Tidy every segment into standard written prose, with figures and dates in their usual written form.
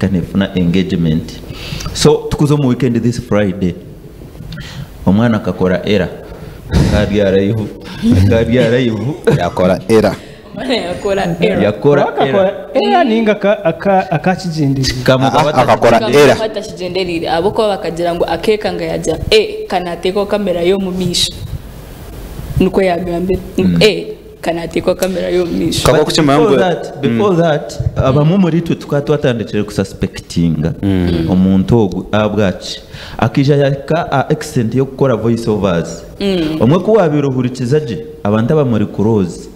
Nefuna engagement. So tukuza omu weekend this Friday. Omwana akakora error. Akarya live. Akarya live. Yakora error. Omwana yakora error. Yakora error. Akakora error ninga akakigyenderire. Kamugawa Akakora Kamugawa error. atakigyenderire ahabw'okuba bakagira ngu akeekanga yagira e kanateekaho kamera y'omu maisho. Nikwo yagambire. Ngu e kanateekaho kamera y'omu maisho. Kaba But okukimanya before ngu- that, before that, abamwe omuri itwe tukaba twatandikire kususpectinga omuntu ogu ahabwaki akaija yahika aha extent y'okukora voice overs. Omwe ku waabaire ohurikiza gye abantu abamuri close,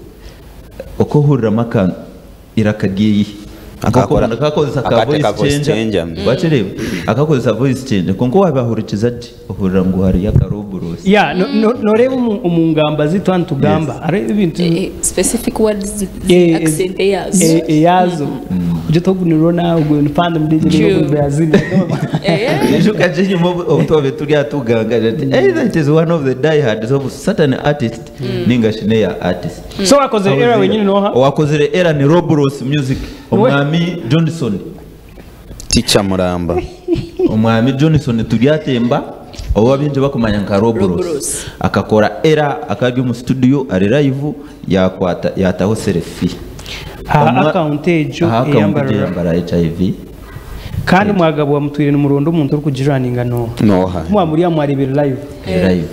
okuhuriramu aka iraka ryeye. Akakora- Nk'oku akakozesa ka akateeka voice voice changer. changer. Wakireeba? Akakozesa voice changer. Kwonka waaba ahurikiza gye, ohurira ngu hariyo akaroburosi. Ya, noreeba omu ngamba zitu hanu tugamba hariho ebintu Specific words, accent eyazo. Eyazo. Ujye togunirwa nawe ogwo nipanda mudije True. niyo yazina. Ejo kaje nyuma obu twabe turi aha tuganga ati either it is one of the diehards of certain artist ninga shi neya artist. So wakozere error wenyine noha? Owakozere error ni Robros Music, Omwami Johnson. Teacher Muramba. Omwami Johnson turyatemba obu abingi bakumanya nka Robros. Robros. Akakora error akari omu studio ari live yakwata yataho selfie. Aha account egyo Aha account eyambara egyo eyambara HIV. Kandi mwagabo wamutwire n'umurondo omuntu orikugiraninga noha. Noha. Mwamuriya mwarebera live. Live.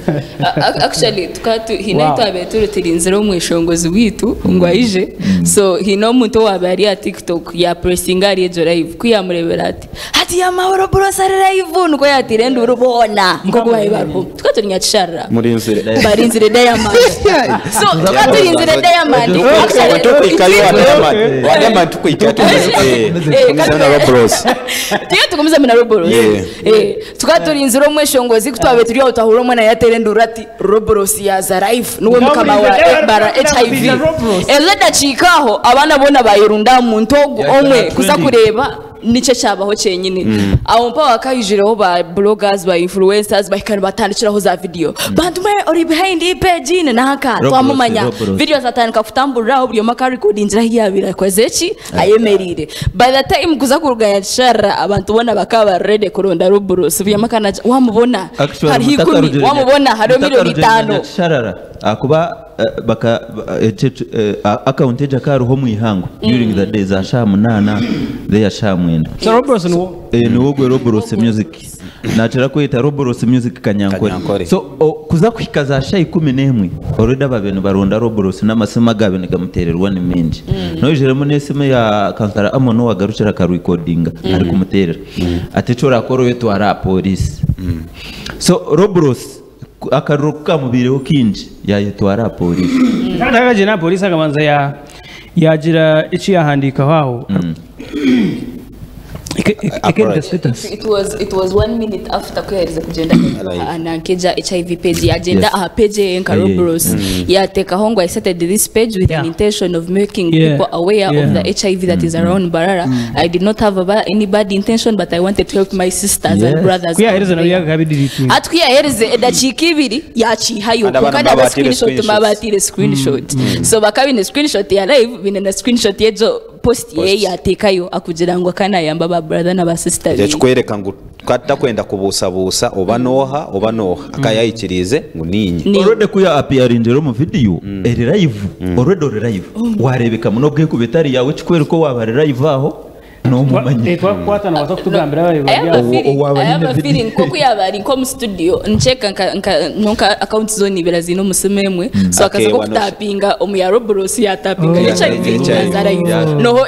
Actually, tukaba hine Wow. twabaire turutirinzire omweshongozi witu ngu aije. So hine omuntu owabaire ari aha TikTok ya pressinga ari egyo live ku yamurebera ati hati yamahoro bros ari live nikwo yatire enduru boona nkoku babaire bariho. Tukaba turi Nyakisharara. Murinzire. Barinzire Diamond. So tukaba turinzire Diamond. Actually, Tukwikayo wa Diamond. Eh. Wa Diamond tukwika tugumize na Robros. Tuye tugumize na Robros. Yeah. Tukaba turinzire omweshongozi ku twabaire turi aho twahurira omwana yateera enduru ati Robros yaza live niwe mukama wa bara HIV. Ezo dakiika aho abaana boona bayerunda aha muntu ogu Yeah, omwe yeah, kuza trending. kureeba nikyo kyabaho kyenyine. Aho mpaho hakayijireho ba bloggers, ba influencers bahika nibatandikiraho za video. Bantu mwe ori behind iyi page ine naka Robros, twamumanya. Robros. Video zatandika kutamburiraho buri omwe akarecordingira ahu yabaire akoze ki ayemereire. By the time kuza kuruga Nyakisharara abantu boona bakaba bari ready kuronda Robros. Buri omwe akanagira wamubona Actually, hariho 10, mutakarugire wamubona hariho miliyoni mutakarugire 5. Nyakisharara akuba baka account ejo akariho omu ihangwe during the day za sha 8 there sha 9. So Robros niwo? Niwo gwe Robros Music. Natera kweta Robros Music Kanyankore. Kanyankore. So kuza kuhika za sha 11 already aba bintu baronda Robros n'amasimu agabe nigamutererwa ni mingi. Nojeremo n'esimu ya Kansara Amon wagarukira akarecordinga ari kumuterera. Ati cyo rakoro yo twara police. So Robros akaruru kamubireho kingi yayitwara polisi. Kandi akaje na polisi akabanza yagira icyo yahandikaho aho. Apology. Status. It was 1 minute after kuhereza kugenda anankeja HIV page yagenda Yes. aha page ye nka Robros yatekaho ngo I started this page with an intention of making people aware of the HIV that is around Mbarara. I did not have any bad intention, but I wanted to help my sisters and brothers. Kuyahereza nawe yakabidiriti. Ati kuyahereze edakiika ibiri yakihayo. And abantu Kuko aba babatire screenshot screenshots. babatire screenshot. So bakabine screenshot ya live bine na screenshot yejo post ye Post. yatekayo akugira ngo akanayamba ba brother na ba sister. Ekyo kikwereka ngu katakwenda kubuusabuusa oba nooha oba nooha akayayikirize ngu ninye. Ni. Already kuya appearingera omu video eri live already ori live warebeka muno bwekuba etari yawe kikwereka waba ari live aho nomumanye. Twakwatana waza kutugambira bari I have a bari. feeling, Owaba I have nyine a video. feeling koko yaba ari nko mu studio ncheka nka nonka account zone ibera zino musime emwe so akaza Okay, ko wano- kutapinga omu ya Robros yatapinga Oh. HIV HIV. azara Yeah. noho.